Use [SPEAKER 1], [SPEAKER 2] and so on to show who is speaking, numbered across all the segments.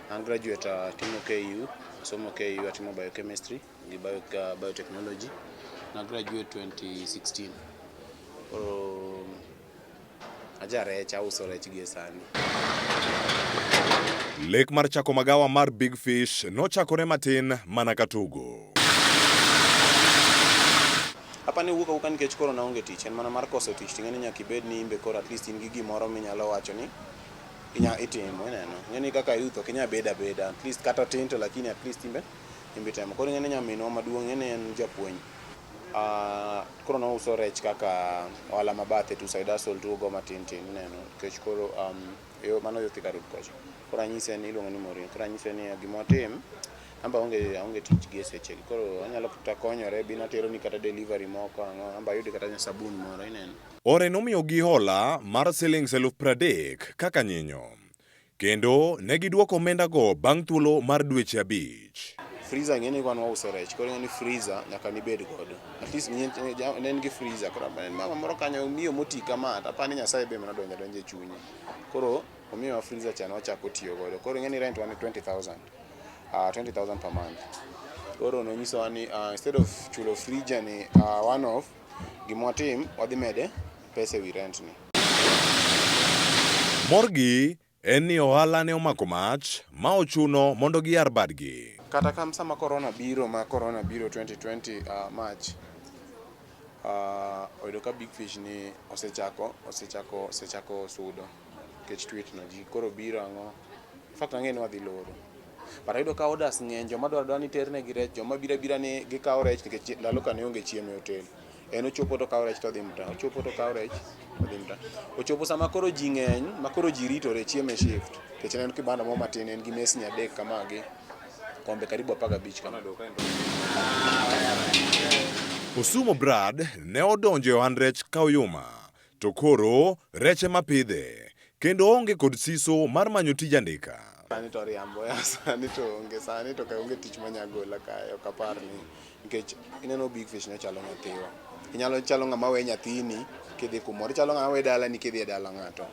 [SPEAKER 1] An graduate atimo KU, asomo KU atimo biochemistry gi biotechnology. Na graduate 2016. Koro aja rech, auso rech gie sani.
[SPEAKER 2] Lek mar chako magawa mar Big Fish nochakore matin mana ka tugo.
[SPEAKER 1] Apa ni wuok awuoka nikech koro naonge tich, en mana mar koso tich ting'e ni nyaka ibed ni imbe koro at least in gi gimoro minyalo wacho ni inya itimo ineno. Ing'e ni kaka youth ok inyal bedo abeda, at least kata tin to lakini at least imbe imbe itemo. Koro ing'e ni nyaminwa maduong' ing'e ni en japuonj. Koro nouso rech kaka ohala ma bathe to side hustle to ogo matin tin ineno nikech koro yo mano yo Thika Road kocha. Koro anyise ni iluongo ni Maureen. Koro anyise ni gima watim amba aonge tich gi e sechegi. Koro anyalo kata konyore bi nateroni kata delivery moko ang'o amba ayud kata sabun moro ineno.
[SPEAKER 2] Ore nomiyogi hola mar siling 30,000 kaka nyinyo, kendo ne giduoko omendago bang' thuolo mar dweche 5.
[SPEAKER 1] Freezer ing'e ni wan wauso rech, koro ing'e ni freezer nyaka nibed godo. At least ne en gi freezer, koro en mama moro kanyo miyo moti kama, to apani Nyasaye be mana donjo adonja e chunye. Koro omiyowa freezer cha nwachako tiyo godo. Koro ing'e ni rent wan 20,000. 20,000 per month. Koro nonyisowa ni instead of chulo freezer ni one off, gima watim, wadhi mede pesa ewi rent ni.
[SPEAKER 2] Morgi en ni ohala ne omako mach ma ochuno mondo giyar badgi.
[SPEAKER 1] Kata kam sama corona biro, ma corona biro 2020 March, oyudo ka Big Fish ni osechako sudo nikech tweet no ji koro biro ang'o. In fact ang'e ni wadhi loro. But ayudo ka orders ng'eny, joma dwaro ni ternegi rech, joma biro abira ni gikawo rech nikech ndalo ka ne onge chiemo e hotel. En ochopo to okawo rech to odhi mtaa, ochopo to okawo rech to odhi mtaa. Ochopo sama koro ji ng'eny, ma koro ji ritore chiemo e shift. Nikech ne en kibanda moro matin, en gi mesni 3 kama gi kombe karibu 15 kama.
[SPEAKER 2] Osumo Brad ne odonjo e ohand rech ka oyuma, to koro rech ema pidhe, kendo oonge kod siso mar manyo tij andika.
[SPEAKER 1] Sani to riambo ya, sani to onge, sani to ka onge tich manya gola kae, ok apar ni, nikech ineno Big Fish ne chalo nyathiwa. Inyalo chalo ng'ama we nyathini kidhi kumoro, ichalo ng'ama we dalani kidhi e dala ng'ato.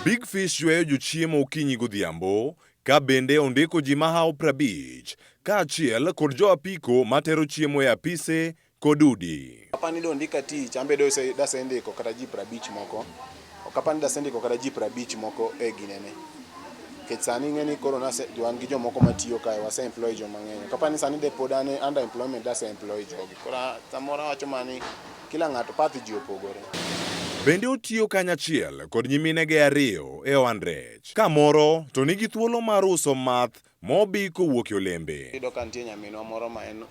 [SPEAKER 2] Big Fish yweyo jochiemo okinyi godhiambo, ka bende ondiko ji mahawo 50 kaachiel kod jo apiko matero chiemo e apise kod udi.
[SPEAKER 1] Apani do ndika tich, ambe do dasendiko kata ji 50 moko. Ok apani dasendiko kata ji 50 moko e ginene. Nikech sani ing'e ni koro nase wan gi jomoko matiyo kae, wase employ joma ng'eny. Ok apani sani de pod an under employment dase employ jogi. Koro samoro awacho mana ni kila ng'ato path ji opogore.
[SPEAKER 2] Bende otiyo kanyachiel kod nyiminege 2 e ohand rech, ka moro to nigi thuolo mar uso math mobi kowuok e olembe.
[SPEAKER 1] Iyudo ka nitie nyaminwa moro ma en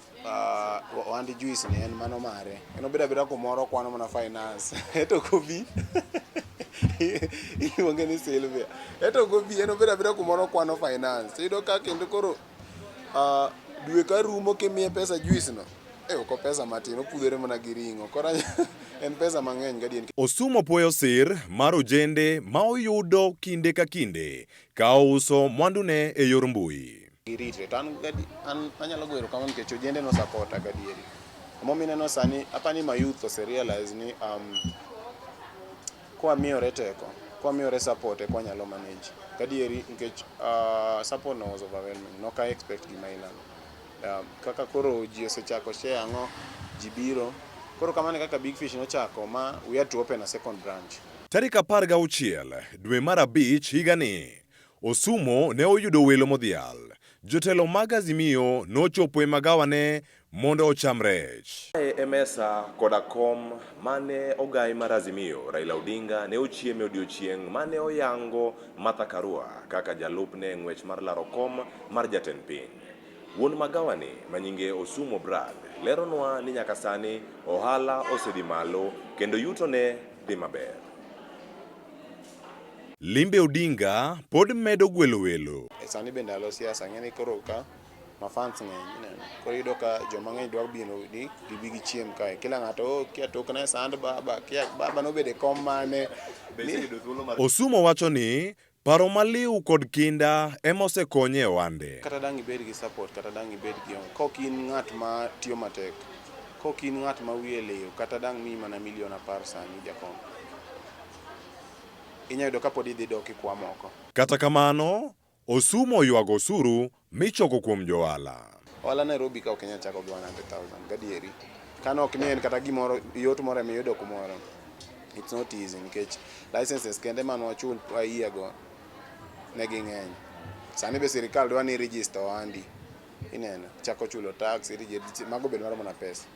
[SPEAKER 1] ohand juice ni en mano mare. En obedo abeda kumoro okwano mana finance. Eto kobi iluonge ni Sylvia. Eto kobi en obedo abeda kumoro okwano finance. Iyudo ka kendo koro dwe ka rumo kimiye pesa juice no, ok pesa matin, opudhore mana gi ring'o. Koro en pesa mang'eny gadier.
[SPEAKER 2] Osumo puoyo sir mar ojende ma oyudo kinde ka kinde ka ouso mwandune e yor mbui.
[SPEAKER 1] Giritre to an anyalo goyo erokamano nikech ojende no supporta gadieri. Emomiyo ineno sani apani ma youth ose realize ni kwamiyore teko, kwamiyore support eka wanyalo manage. Gadieri nikech support no was overwhelming. Nok a expect gima ilano. Kaka koro ji osechako share ang'o, ji biro. Koro kamano e kaka Big Fish nochako ma we had to open a second branch.
[SPEAKER 2] Tarik 16 dwe mar 5 higani, Osumo ne oyudo welo modhial. Jotelo mag Azimio nochopo e magawane mondo ocham rech. E mesa koda kom mane ogai mar Azimio, Raila Odinga ne ochiemo e odiochieng' mane oyango Martha Karua kaka jalupne e ng'wech mar laro kom mar jatend piny. Wuon magawani manyinge Osumo Brad leronwa ni nyaka sani ohala osedhi malo kendo yutone dhi maber. Limbe Odinga pod medo gwelo welo.
[SPEAKER 1] Sani be ndalo siasa ng'e ni koro ka ma fans ng'eny ineno. Koro iyudo ka joma ng'eny dwa biro ni gibi gichiem kae. Kila ng'ato oh, kia tokna e sand baba, kia baba nobedo e kom mane.
[SPEAKER 2] Osumo wacho ni paro maliw kod kinda ema osekonye e ohande.
[SPEAKER 1] Kata dang' ibed gi support, kata dang' ibed gi kok in ng'at ma tiyo matek, kok in ng'at ma wiye liw, kata dang' miyi mana milion 10 sani jakom. Inya yudo ka pod idhi dok ikwa moko.
[SPEAKER 2] Kata kamano, Osumo oywago osuru michoko kuom johala.
[SPEAKER 1] Ohala Nairobi ka ok inyal chako gi 100,000 gadieri. Kano ok ni en kata gimoro yot moro emiyudo kumoro. It's not easy nikech licenses kende mane wachul a year go ne ging'eny. Sani be sirikal dwa ni register ohandi. Ineno, chako chulo tax, mago be dwaro mana pesa.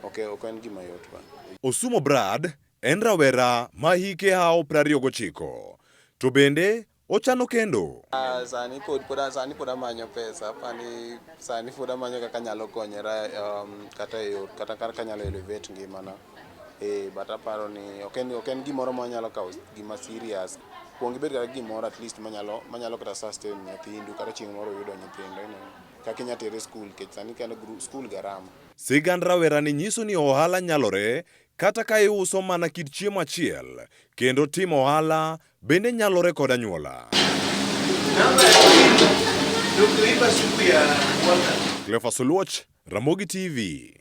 [SPEAKER 1] Ok ok en gima yot ba.
[SPEAKER 2] Osumo Brad en rawera ma hike hawo 29 to bende ochano kendo.
[SPEAKER 1] Ah, sani pod pod sani pod amanyo pesa apani sani pod amanyo kaka anyalo konyora um, kata e yor kata kaka anyalo elevate ngimana eh, but aparo ni ok en ok en gimoro ma anyalo kawo gima serious kuong ibed kata gimoro at least manyalo manyalo kata sustain nyathindu kata chieng' moro yudo nyithindo ineno kaka inya tere school nikech sani kendo school garama.
[SPEAKER 2] Sigand rawerani nyiso ni ohala nyalore kata ka iuso mana kit chiemo achiel kendo timo ohala bende nyalore kod anyuola. Cleophas Oluoch, Ramogi TV.